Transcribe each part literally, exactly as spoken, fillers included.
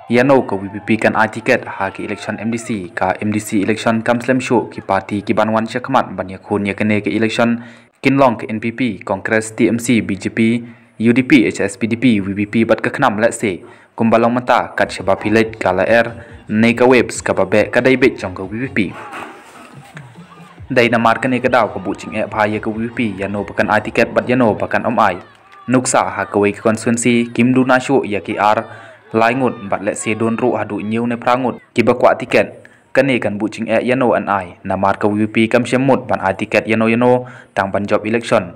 Ïa no ka VPP kan ai tiket ha ka election MDC, ka MDC election kam slem shuh, ki party ki ban wan shakhmat ban ïakhun ïa kane ka election kin long ka NPP, Congress, TMC, BJP, UDP, HSPDP, VPP bad ka KHNAM lehse. Kumba long mynta, kat shaba phi leit ka lyer ne ka waves, kaba beh ka dei beit jong ka VPP. Dei namar kane ka daw ka buh jingeh bha ïa ka VPP, ïa no ba kan ai tiket bad ïa no ba kan ym ai. Nuksa ha kawei ka constituency kim duna shuh ïa ki ar lai ngut bad lehse don ruh haduh hynñiew ne phra ngut kiba kwah tiket. Kane kan buh jingeh ïa no yn ai, namar ka VPP kam shym mut ban ai tiket ïa no ïa no tang ban jop election.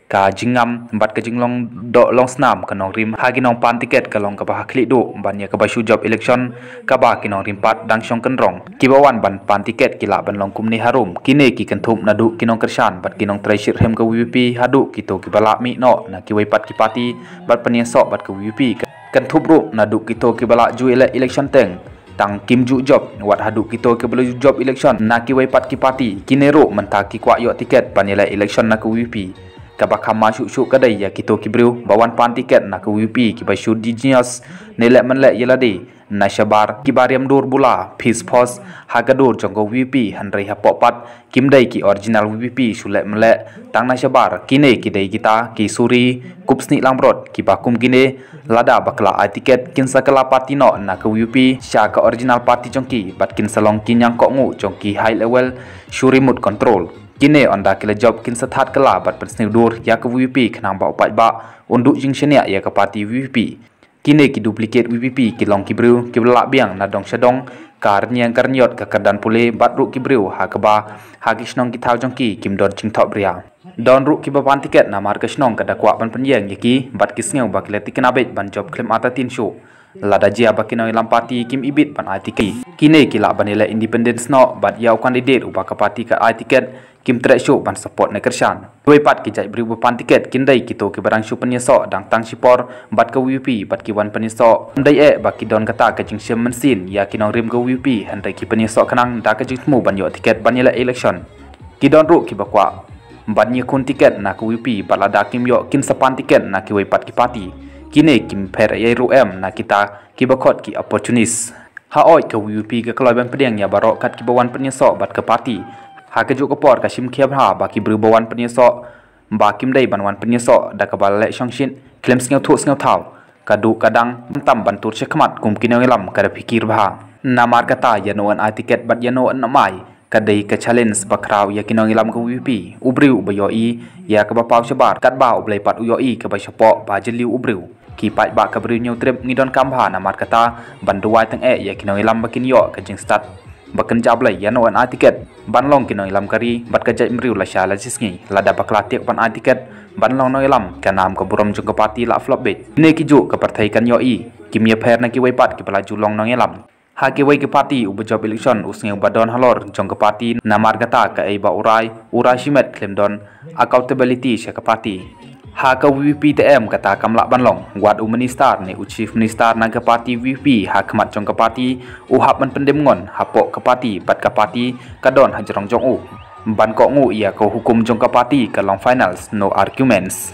Ka jingngam bad ka jinglong doh long snam ka nongrim ha ki nongpan tiket ka long kaba ha khlieh duh ban ïa kaba shu jop election, kaba ki nongrim pat dang shong kynrong. Kiba wan ban pan tiket ki lah ban long kumne harum. Kine ki kynthup naduh ki nongkyrshan bad ki nongtrei shitrhem ka VPP haduh kito kiba lah mih noh na kiwei pat ki party bad pynïasoh bad ka VPP. Kynthup ruh naduh kito kiba lah ju ïaleh election teng tang kim ju jop, wat haduh kito kiba la ju jop election na kiwei pat ki party. Kine ruh mynta ki kwah ïoh tiket ban ïaleh election na ka VPP. Kaba kham ma shuh shuh ka dei ïa kito ki briew ba wan pan tiket na ka VPP kiba shu di genius ne leh mynleh ïa lade na shabar, kiba riam dur bula phis phos ha ka dur jong ka VPP, hynrei hapoh pat kim dei ki original VPP shu leh mynleh tang na shabar. Kine ki dei kita ki suri kup snieh langbrot kiba kum kine, lada ba ki la ai tiket kin sa kylla party noh na ka VPP sha ka original party jong ki bad kin sa long ki ñiangkohnguh jong ki high level shu remote control. Kine ynda ki la jop kin sa thad kylla bad pynsniew dur ïa ka VPP khnang ba u paidbah un duh jingshaniah ïa ka party VPP. Kine ki duplicate VPP ki long ki briew kiba la lah biang na dong sha dong, ka rynïeng ka rynïot ka kyrdan pule bad ruh ki briew ha kaba ha ki shnong ki thaw jong ki kim don jingthohbria. Don ruh kiba pan tiket namar ka shnong ka da kwah ban pynïeng ïa ki bad ki sngew ba ki la thikna beit ban jop khlem artatien shuh. Lada jia ba ki nongïalam party kim ibit ban ai tiket, kine ki lah ban ïaleh independence noh bad ïa u candidate uba ka party ka ai tiket kim treh shuh ban support ne kyrshan. Kiwei pat ki jait briew ba pan tiket kin dei kito kiba dang shu pynïasoh dang tang shipor bad ka VPP bad ki wan pynïasoh. Ym dei eh ba ki don kata ka jingshim mynsiem ïa ki nongrim ka VPP, hynrei ki pynïasoh khnang da ka jingthmu ban ïoh tiket ban ïaleh election. Ki don ruh kiba kwah ban ïakhun tiket na ka VPP bad lada kim ïoh kin sa pan tiket na kiwei pat ki party. Kine kim pher ei ei ruh em na kita kiba khot ki opportunist. Hooid, ka VPP ka kloi ban pdiang ïa baroh kat kiba wan pynïasoh bad ka party. Ha kajuh ka por ka shim khia bha ba ki briew ba wan pynïasoh ba kim dei ban wan pynïasoh da kaba leh shongshit khlem sngewthuh sngewthaw. Ka duh ka dang, khamtam ban tur shakhmat kum ki nongïalam ka da phikir bha. Namar kata ïa no yn ai tiket bad ïa no yn ym ai, ka dei ka challenge ba khraw ïa ki nongïalam ka VPP. U briew uba ïohi ïa kaba paw shabar, katba U Blei pat u ïohi kaba shapoh ba jylliew u briew. Ki paidbah ka Bri Hynñiewtrep ngi donkam bha namar kata ban duwai tang eh ïa ki nongïalam ba kin ïoh ka jingstad ba kynja Blei, ïa no yn ai tiket ban long ki nongïalam ka ri bad ka jaitbynriew lashai lashisngi. Lada ba ki la tiak ban ai tiket ban long nongïalam, ka nam ka burom jong ka party la flop beit. Kine ki juh ka pyrthei kan ïohi, kim ïapher na kiwei pat kiba la ju long nongïalam. Ha kiwei ki party uba jop election u sngew ba don halor jong ka party, namar kata kaei ba u rai, u rai shimet khlem don accountability sha ka party. Ha ka VPP te em kata kam lah ban long, wat u minister ne u chief minister na ka party VPP ha khmat jong ka party u hap ban pyndem ngon hapoh ka party bad ka party ka don hajrong jong u. Ban kohnguh ïa ka hukum jong ka party ka long finals, no arguments.